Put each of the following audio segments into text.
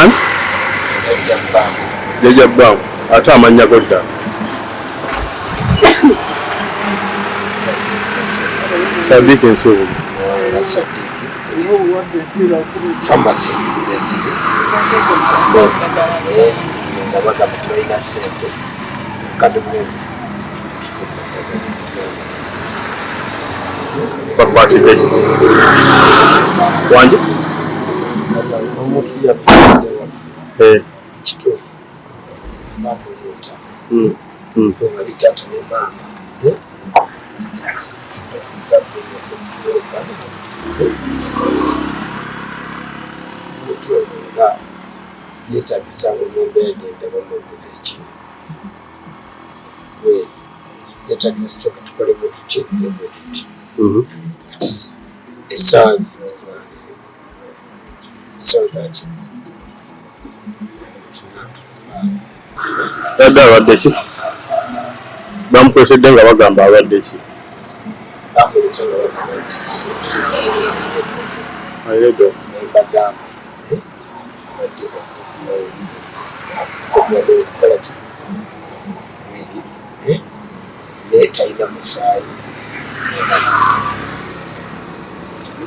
Ani? Jjajja Bbangu. Ate amannya go ddala? Sadiiki Nsubuga. Famasi eziri nga bagamba tebalina ssente kati bulungi. Bakwatidde ki? Wanje? Omuntu yafiiridde waffe. Kituufu bamuleeta nga taata ne maama omuntu ono nga yeetagisa mu mbeera gyendaba mwekoze ki bweri yeetagisa sooka tukole bwe tuti ne bwe tuti. Kati essaawa zolwaleero essaawa zaki tunatufa. Yadde alwadde ki? Bamukwetedde nga bagamba alwadde ki? Bamuleeta nga bagamba nti Ayedo. Nembagamba badde obulwadde okukola ki weriri naye talina musaayi n'amazzi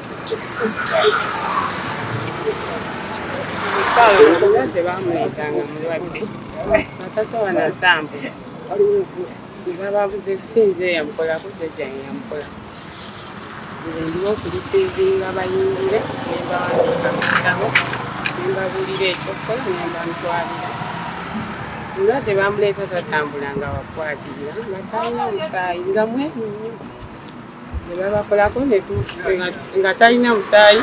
tutekeko omusaayi. Omukyala omulwadde bamuleetanga mulwadde nga tasobola natambula ne bababuza essinza eyamukolako jjajja yamukolako nze ndiwo okureceivinga bayingire ne mbawandiika mu kitabo ne mbabuulira ekyokukola ne mbamutwalira. Omulwadde bamuleeta tatambula nga wakwatirira nga talina musaayi nga mweru nnyo ne babakolako nga talina musaayi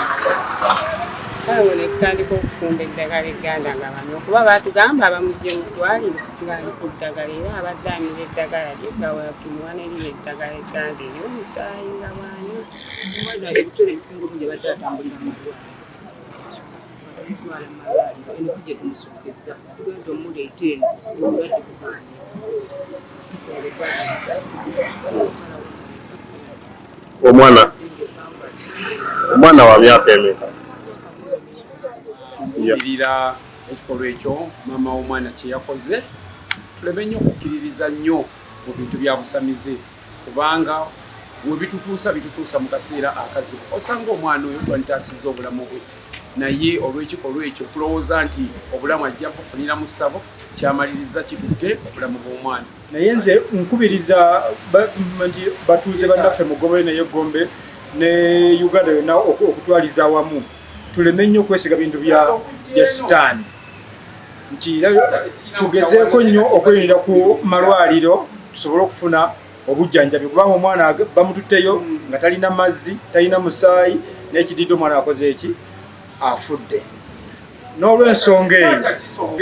sawo ne tutandika okufumba eddagala egganda nga banywa kuba baatugamba bamugye mu ddwaliro ng'ali ku ddagala era abadde amira eddagala lye nga watumuwa nerino eddagala egganda ery'omusaayi nga bwanywa. Omwana ebiseera ebisinga obungi abadde atambulira mu ddwaliro, batutwala mu malwaliro. Eno si gye tumusookeza, tugenza omuleeta eno obulwadde bugaanye tufumba eddagala osalawo. Omwana wa myaka emeka? Kuvumirira ekikolwa ekyo maama w'omwana kye yakoze. Tuleme nnyo okukkiririza nnyo mu bintu bya busamize kubanga we bitutuusa bitutuusa mu kaseera akazibu. Osanga omwana oyo twanditaasizza obulamu bwe naye olw'ekikolwa ekyo okulowooza nti obulamu ajja kufunira mu ssabo kyamaliriza kitutte obulamu bw'omwana. Naye nze nkubiriza nti batuuze bannaffe mu Gombe naye Gombe ne Uganda yonna okutwaliza awamu tuleme nnyo okwesiga bintu bya sitaani nti tugezeeko nnyo okweyunira ku malwaliro tusobole okufuna obujjanjabi kubanga omwana bamututteyo nga talina mazzi talina musaayi naye kididde omwana akoze eki afudde. N'olw'ensonga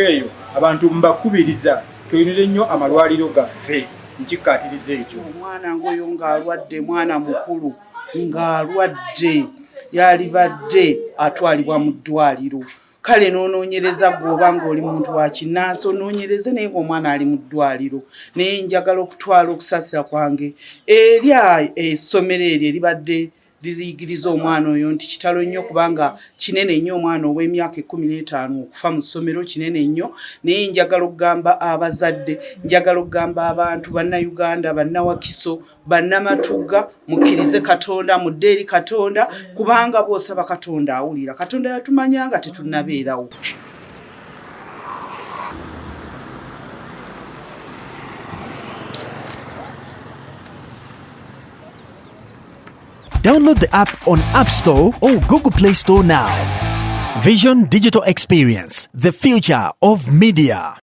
eyo abantu mbakubiriza tuyunire nnyo amalwaliro gaffe nkikkaatiriza ekyo. Omwana ng'oyo ng'alwadde mwana mukulu ng'alwadde yalibadde atwalibwa mu ddwaliro. Kale n'onoonyereza ggwe oba ng'oli muntu wa kinnansi onoonyereze naye ng'omwana ali mu ddwaliro. Naye njagala okutwala okusaasira kwange eri essomero eryo eribadde liyigiriza omwana oyo nti kitalo nnyo kubanga kinene nnyo omwana ow'emyaka 15 okufa mu ssomero kinene nnyo. Naye njagala okugamba abazadde, njagala okugamba abantu bannayuganda, bannawakiso, bannamatugga mukkirize Katonda, mudde eri Katonda kubanga bw'osaba Katonda awulira. Katonda yatumanya nga tetunnabeerawo. Download the app on App Store or Google Play Store now. Vision Digital Experience, the future of media.